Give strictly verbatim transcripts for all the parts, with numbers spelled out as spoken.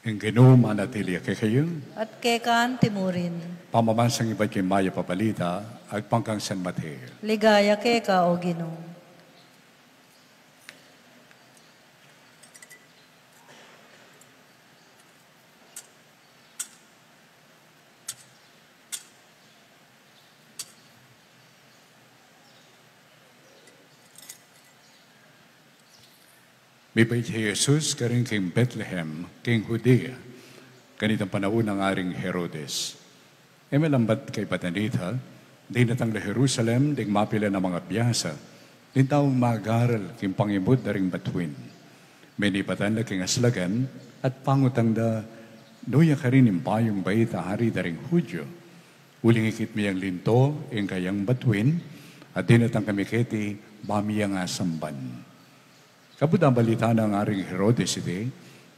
Ing Ginu manatili ya kekayu. At keka antimurin. Pamamasang ibat king Mayap a Balita agpang kang San Mateo. Ligaya keka, O Ginu. Mibait ya i Jesus karin king Betlehem, king Judea, kanitang panaun nang Aring Herodes. E melambat kaybat na nita, dinatang la Jerusalem ding mapilan a mangabiasa, ding taung magaral king pangimut da ring batuin. Menibatan la king aslagan, at pangutang da, "Nu ya karin ing bayung bait a ari da ring Judio? Uling ikit mi yang linto ing kayang batuin, at dinatang kami keti, ba mi yang asamban." Kabud abalita nang Aring Herodes iti,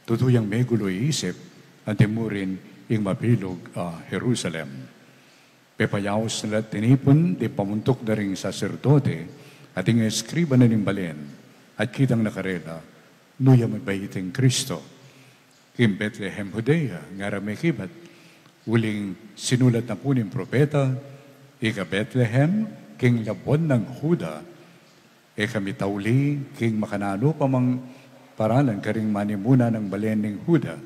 tutu yang megulu ing isip, antimurin ing mabilug a Jerusalem. Pepayaus na la tinipun ding pamuntuk da ring saserdote at ding eskriba na ning balen, at kitang na karela, "Nu ya mibait ing Kristo? King Betlehem Judea ngara mekibat, uling sinulat na pu ning propeta, 'Ika Betlehem, king labuan nang Juda, e ka mitauli king makananu pa mang paralan karing manimuna nang balen ning Juda,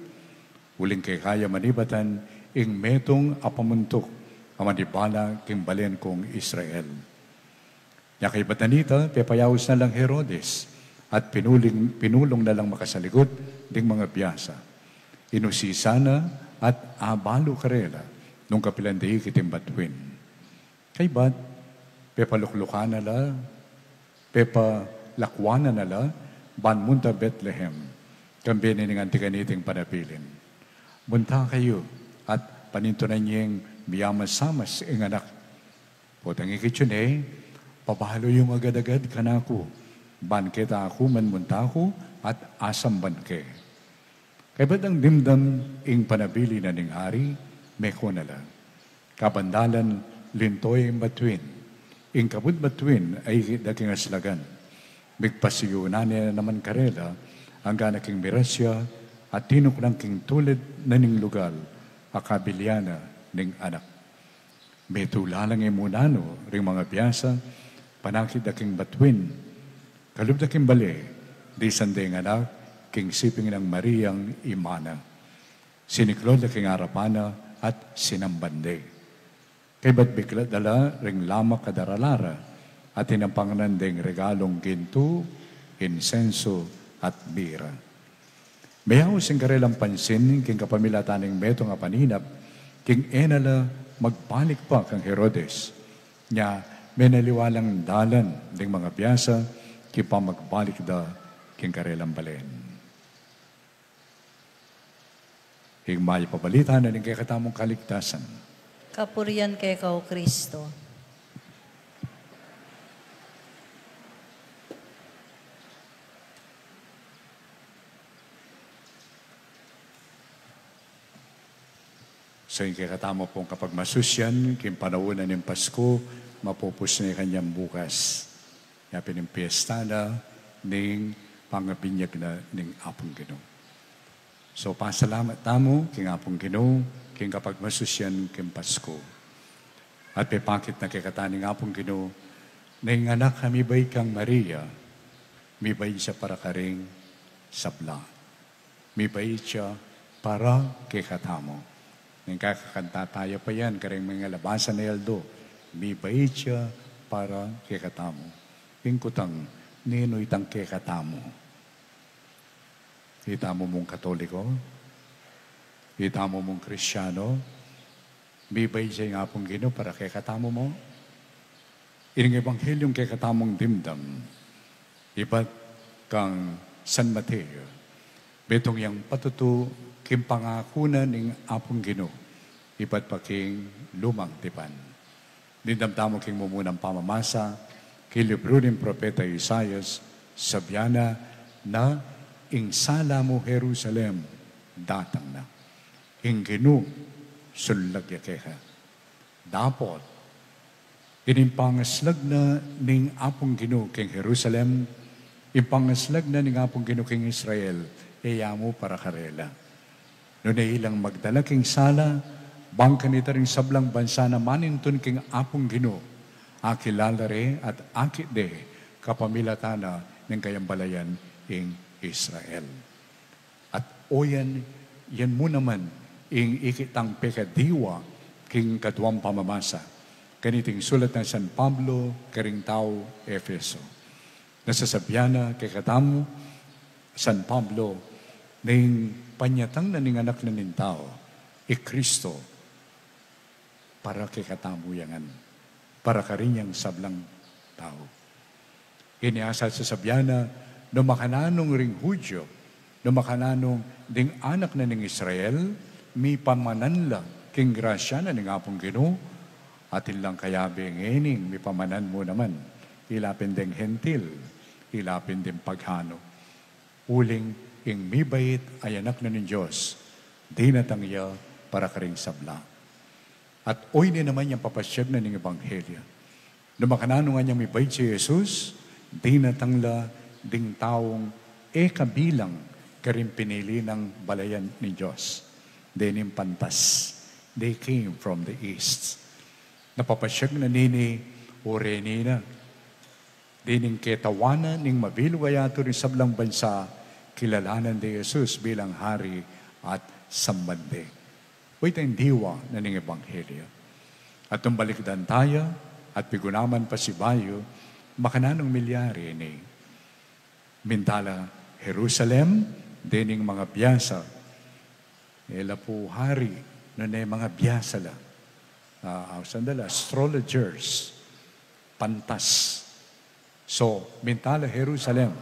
uling keka ya manibatan ing metung a pamuntuk a manibala king balen kung Israel.'" Nya kaybat na nita, pepayaus na lang Herodes, at pinuling, pinulung na lang makasaligut ding mangabiasa. Inusisan na at abalu karela nung kapilan da ikiting batuin. Kaybat, pepaluklukan na la, pepalakwan na la, ban munta Betlehem, kambe ning anti kaniting panabilin. "Munta kayu, at panintunan yeng miyamasamas ing anak. Potang ikit yu ne, pabalu yung agad-agad kanaku, ban keta aku man munta ku, at asamban ke." Kaybat dang dimdam ing panabilin na ning ari, meko na la. Kabandalan, linto ya ing batuin. Ing kabud batuin a ikit da king aslagan. Migpasiyu na ne naman karela, angga na king miras ya, at tinuk nang king tulid na ning lugal a kabilian na ning anak. Mitula lang ing munanu ring mangabiasa, panakit da king batuin. Kalub da king bale, disan da ing anak king siping nang Mariang ima na. Siniklod da king arapan na at sinamban de. Kaybat biklat da la ring lamak a darala ra, at tinampangan deng regalung gintu, insensu, at mira. Meyaus ing karelang pansin king kapamilatan ning metung a paninap, king e na la magbalik pa kang Herodes. Nya, menaliwa lang dalan ding mangabiasa king pamagbalik da king karelang balen. Ing mayap a balita na ning kekatamung kaligtasan. Kapurian keka, O Kristo. So, ing kekatamu pung kapagmasusyan king panaun na ning Pasku, mapupus ne kanyan bukas. Nya pin ing piesta na ning pangabinyag na ning Apung Ginu. So, pasalamat tamu king Apung Ginu king kapagmasusyan king Pasku. At pepakit na kekatamu ning Apung Ginu, ing anak a mibait kang Maria, mibait ya para karing sabla. Mibait ya para kekatamu. Ning kakanta taya pa yan karing mengalabasan a aldo, mibait ya para kekatamu. Ing kutang, ninu itang kekatamu? Itamu mung Katoliko? Itamu mung Kristiano? Mibait ya ing Apung Ginu para kekatamu mu? Ining Ebanghelyung kekatamung dimdam ibat kang San Mateo, metung yang patutu king pangaku na ning Apung Ginu ibat pa king Lumang Tipan. Dimdam tamu king mumunang pamamasa king libru ning propeta Isaias, sabian na, "Ing sala mu, Jerusalem, datang na. Ing Ginu sullag ya keka." Dapot, ining pangaslag na ning Apung Ginu king Jerusalem, ing pangaslag na ning Apung Ginu king Israel, e ya mu para karela. Nune ilang magdala king sala, bang kanita ring sablang bansa na manintun king Apung Ginu, akilala re at akit de kapamilatan na ning kayang balayan ing Israel. At oyan, yan mu naman ing ikit tang pekadiwa king kaduang pamamasa. Kaniting sulat nang San Pablo karing tau Efeso. Nasasabian na kekatamu, San Pablo, ning panyatang na ning Anak na ning Tau, i Kristo, para kekatamu ya ngan, para karing sablang tau. Ini asal sasabian na, no makananu ring Judio, no makananu ding anak na ning Israel, mipamanan la king grasya na ning Apung Ginu, atin lang kayabe ngening mipamanan mu naman, ila pin ding Hentil, ila pin ding pagano. Uling ing mibait a anak na ning Dios, dinatang ya para karing sabla. At oyni naman yang papasyag na ning ebanghelyo. No makananu ngan yang mibait i Jesus, dinatang la ding taung e kabilang karing pinili nang balayan ning Dios. Dening pantas, they came from the east. Napapasyag na nini, o reni na. Dening ketawan na ning mabilug a yatu ring sablang bansa, kilalanan de Jesus bilang Hari at samban de. Oyni ing diwa na ning ebanghelyo. At nung balikdan taya, at pigunaman pasibayu, makananung milyari ini. Minta la Jerusalem, dening mga biasa. E la pu hari, nune mga biasa la. Ah, ausan da la, astrologers, pantas. So, minta la Jerusalem,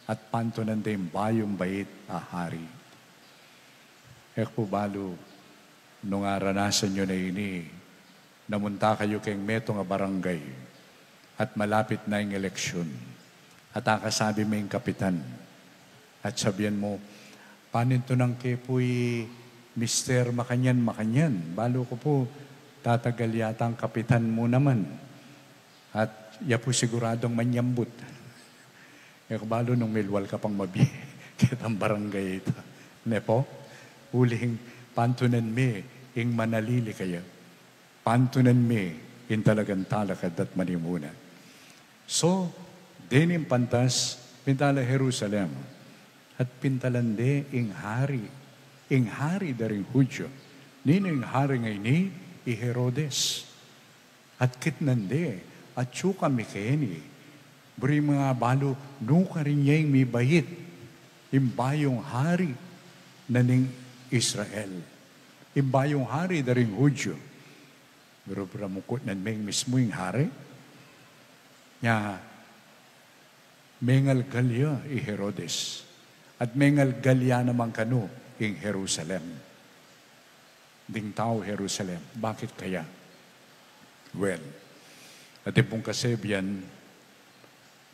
at pantunan de ing bayung bait a hari. E ku pu balu, nung aranasan yu na ini, namunta kayu keng metung a barangay, at malapit na ing eleksyon, at akasabi me ing kapitan, at sabian mu, "Panintunan ke pu i Mister Makanyan, Makanyan, balu ku pu tatagal yata ing kapitan mu naman. At ya pu siguradung manyambut." E ku balu nung milwal ka pang mabie ketang barangay ita. Ne pu? Uling pantunan me ing manalili kaya. Pantunan me ing talagang talakad at manimuna. So, dening pantas, pinta la Jerusalem. At pintalan de ing hari, ing hari da ring Judio. Ninu ing hari ngeni? I Herodes. At kitnan de, atyu kami keni. Buri me ngan balu, nukarin ya ing mibait, ing bayung hari na ning Israel, ing bayung hari da ring Judio. Buri-buri mu kutnan me ing mismu ing hari. Nya, mengalgal ya i Herodes, at mengalgal ya naman kanu ing Jerusalem. Ding tau Jerusalem. Bakit kaya? Well, atin pung kasabian,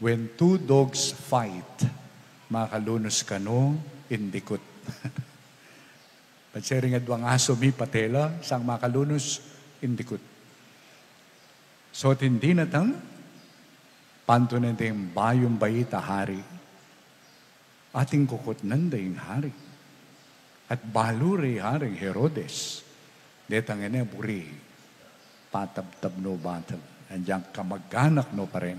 when two dogs fight, makalunus kanu ing dikut. Pag sering adwang asu mipatela, sang makalunus ing dikut. So, atin dinatang, pantunan ding bayung bait a hari. Atin kukutnan da ing hari. At balu re i Haring Herodes. Detang ine buri, patabtab no batal. Anyang kamaganak no pa rin.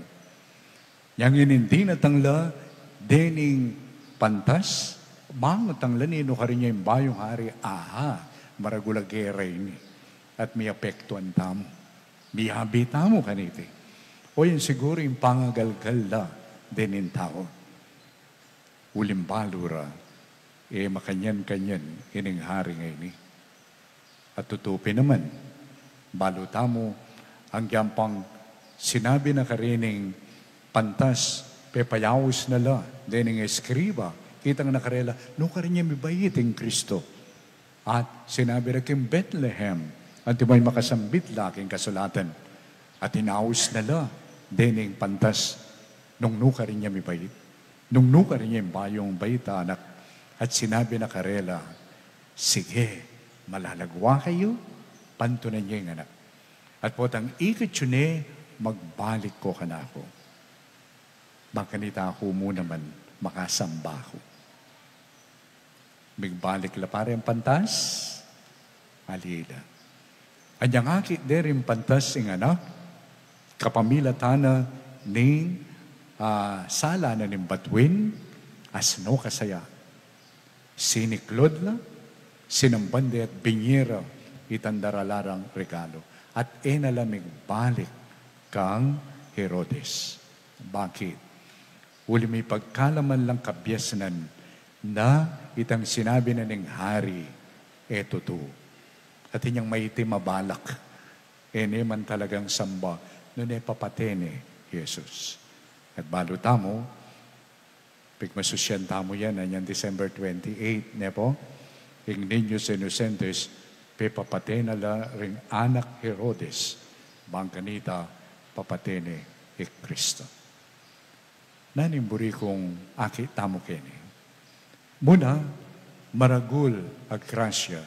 Nyang inin dinatang la dening pantas, mangatang la ninu karin ya ing bayung hari, aha, maragul a gera ini. At miapektuan tamu. Miyabi tamu kaniti. O yan siguru ing pangagalgal la dening tau. Uling balu ra, e makanyan-kanyan ining hari ngeni. At tutu pin naman, balu tamu, agyang pang sinabi na karining pantas, pepayaus na la dening eskriba, itang na karela, nukarin ya mibait ing Kristo. At sinabi ra king Bethlehem, antimo ing makasambit la king kasulatan. At inaus na la dening pantas, nung nukarin ya mibait, nung nukarin ya ing bayung bait a anak. At sinabi na karela, sige, malalagua kayu, pantunan ye ing anak. At potang ikit yu ne, magbalik ko kanaku. Bang kanita ku mu naman makasamba ku. Migbalik la pa reng pantas, ali la. Anyang akit de ring pantas ing Anak, kapamilatan na ning, ah, sala na ning batuin, asno kasaya. Siniklod la, sinamban de at binie ra itang daralan regalo. At e na la migbalik kang Herodes. Bakit? Uli mipagkalaman lang kabiasnan na itang sinabi na ning hari, e tutu. At inyang maiti mabalak, e ne man talagang samba, nune papate ne Jesus. At balu tamu, pigmasusyan tamu yan, anyang December twenty-eight, ne pu? Ing Niños Inocentes, pepapate na la ring anak Herodes, bang kanita papate ne i Kristo. Nanu ing buri kung akit tamu keni? Muna, maragul a grasya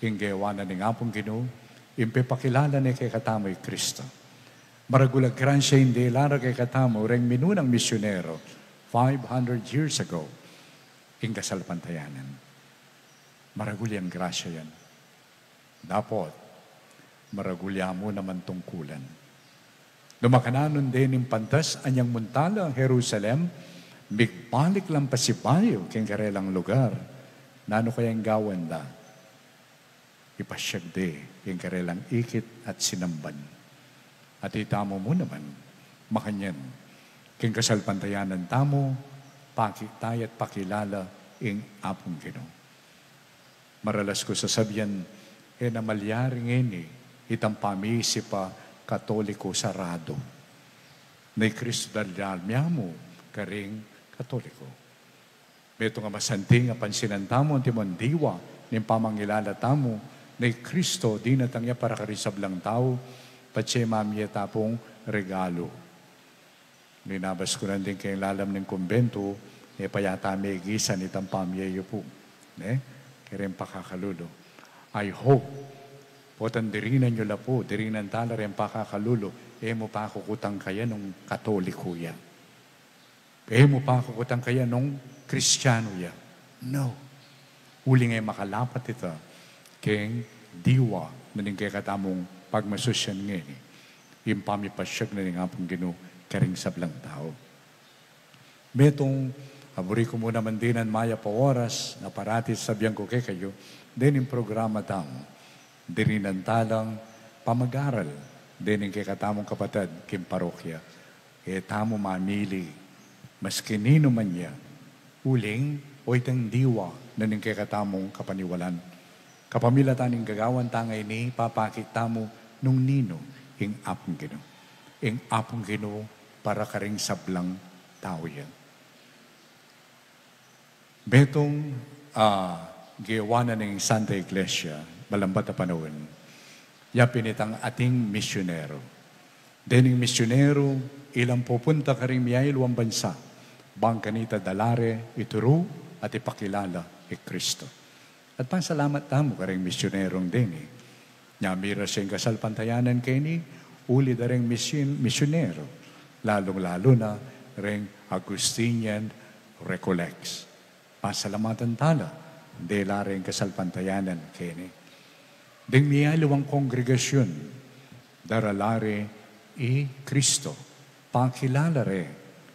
ing gewa na ning Apung Ginu, ing pepakilala ne kekatamu i Kristo. Maragul a grasya ing dela ra kekatamu reng minunang misyonero five hundred years ago, ing kasalpantayanan. Maragul yang grasya yan. Dapot, maragul ya mu naman tungkulan. Nung makananu deng pantas anyang munta la Jerusalem, migbalik lang pasibayu king karelang lugar. Nanu kaya ing gawan da? Ipasyag de king karelang ikit at sinamban. At itamu mu naman, makanyan, king kasalpantayanan tamu, pakit taya at pakilala ing Apung Ginu. Maralas ku sasabian, e na malyari ngeni itang pamisip a Katoliko saradu. Na i Kristo dalyal mya mu karing Katoliko. Metung a masanting a pansinan tamu, antimong diwa ning pamangilala tamu, na i Kristo dinatang ya para karing sablang tau, patse mamie ta pung regalu. Linabas ku nandin keng lalam ning kumbentu, e pa yata megisan itang pamie yu pu, ne? Kareng pakakalulu. I hope, potang dirinan yu la pu, dirinan tala reng pakakalulu, e mu pa kukutang kaya nung Katoliko ya. E mu pa kukutang kaya nung Kristiyanu ya. No. Uling e makalapat ita keng diwa na ning kekatamung pagmasusyan ngeni, ing pamipasyag na ning Apung Ginu karing sablang tau. Metung a buri ku mu naman dinan mayap a oras na parati sabian ku kekayu, dening programa tamu, dirinan talang pamagaral dening kekatamung kapatad king parokya. E tamu mamili, maski ninu man ya, uling oytang diwa na ning kekatamung kapaniwalan. Kapamilatan ning gagawan ta ngeni, papakit tamu nung ninu ing Apung Ginu. Ing Apung Ginu para karing sablang tau ya. Metung a gewa na ning Santa Iglesia, malambat a panaun, ya pin itang ating misyonero. Dening misyonero, ilang pupunta karing miyaliwang bansa, bang kanita dala re ituru at ipakilala i Kristo. At pasalamat tamu karing misyonerong deni. Nya mira siyang kasalpantayanan keni, uli da reng misyon-, misyonero, lalung-lalu na reng Augustinian Recollects. Pasalamatan tala, dela reng kasalpantayanan keni. Deng miyaliwang kongregasyun, darala re i Kristo, pakilala re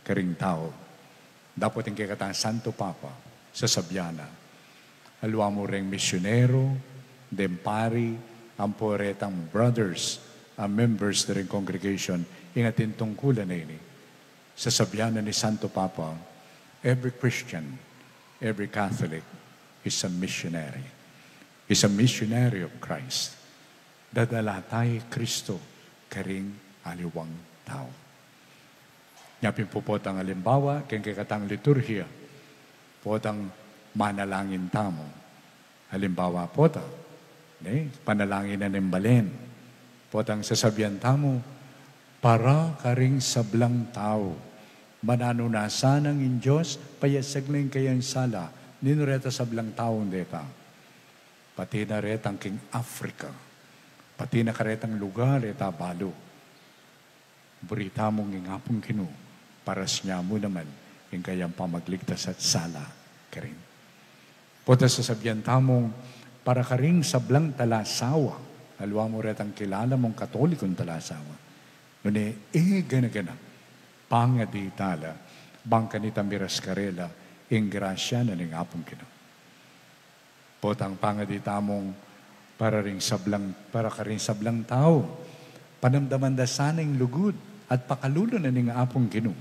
karing tau. Dapot ing kekatang Santo Papa, sasabian na, aliwa mu reng misyonero, deng pari, ampo retang brothers, a members da ring congregation, ing atin tungkulan a ini. Sasabian na ning Santo Papa, every Christian, every Catholic is a missionary. Is a missionary of Christ. Dadala taya i Kristo karing aliwang tau. Nya pin pu potang alimbawa, keng kekatang liturhiya, potang manalangin tamu. Alimbawa pota, ne, panalangin na ning balen. Potang sasabian tamu, para karing sablang tau. Mananu na sanang ing Dios, payasag na ing kayang sala, ninu reta sablang taung deta. Pati na retang king Africa, pati na karetang lugar reta balu. Buri tamung ing Apung Ginu, parasnya mu naman ing kayang pamagligtas at sala karin. Potang sasabian tamung para karing sablang talasawa, aliwa mu retang kilala mung Katolikung talasawa. Nune, e gana-gana, pangadi tala, bang kanita miras karela ing grasya na ning Apung Ginu. Potang pangadi tamung para ring sablang, para karing sablang tau, panamdaman da sana ing lugud at pakalulu na ning Apung Ginu.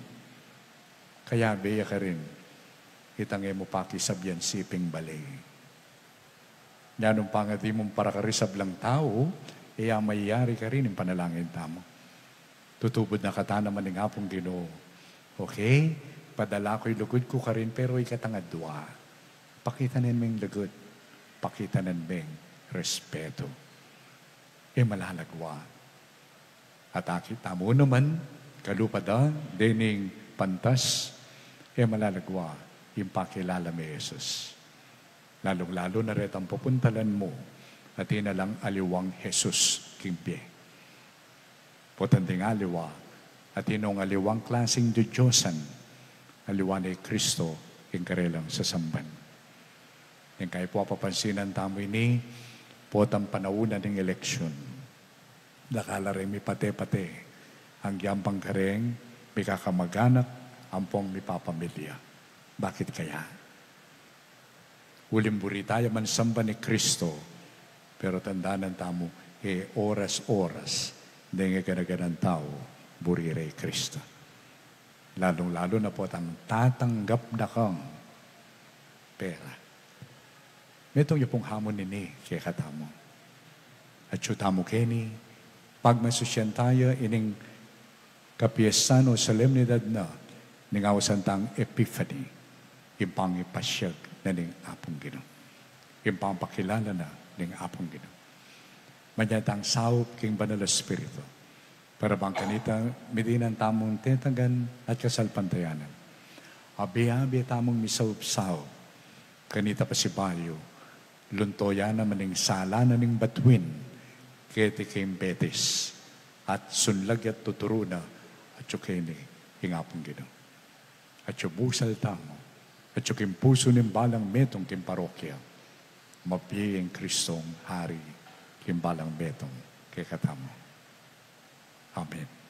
Kayabe ya karin, itang e mu pakisabian siping bale. Nya nung pangadi mung para karing sablang tau, e ya mayari karin ing panalangin tamu. Tutubud na katamu naman ning Apung Ginu. Okay, padala ku ing lugud ku karin, pero ikatang adwa, pakitanan meng lugud, pakitanan meng respetu. E malalagwa. At akit tamu naman, kalupa da dening pantas, e malalagwa ing pakilala mi Jesus. Lalung-lalu na retang pupuntalan mu, atin na lang aliwang Jesus king bie. Potang ding aliwa, atin nong aliwang klasing diyodyosan, aliwa ne i Kristo king karelang sasamban. Ing kaypu apapansinan tamu ini, potang panaun na ning eleksyon. Dakal la ring mipate-pate, agyang pang kareng mikakamag-anak ampong mipapamilya. Bakit kaya? Uling buri taya mansamban i Kristo, pero tandanan tamu, e oras-oras deng e gana-ganang tau buri re i Kristo. Lalung-lalu na potang tatanggap na kang pera. Metung ya pung hamun ini kekatamu. Atyu tamu keni, pagmasusyan taya ining kapiestan o solemnidad na ning ausan tang Epiphany, ing pangipasyag na ning Apung Ginu, ing pangpakilala na ning Apung Ginu. Manyatang saup king Banal a Espiritu, para bang kanita midinan tamung tetagan at kasalpantayanan. Abe-abe tamung misaup-saup, kanita pasibayu, luntuyan na man ing sala na ning batuin, keti king Betis, at sunlag at tuturu na, atyu keni ing Apung Ginu. Atyu busal tamu, atyu king pusu ning balang metung king parokya, mabie ing Kristong Hari king balang metung kekatamu. Amen.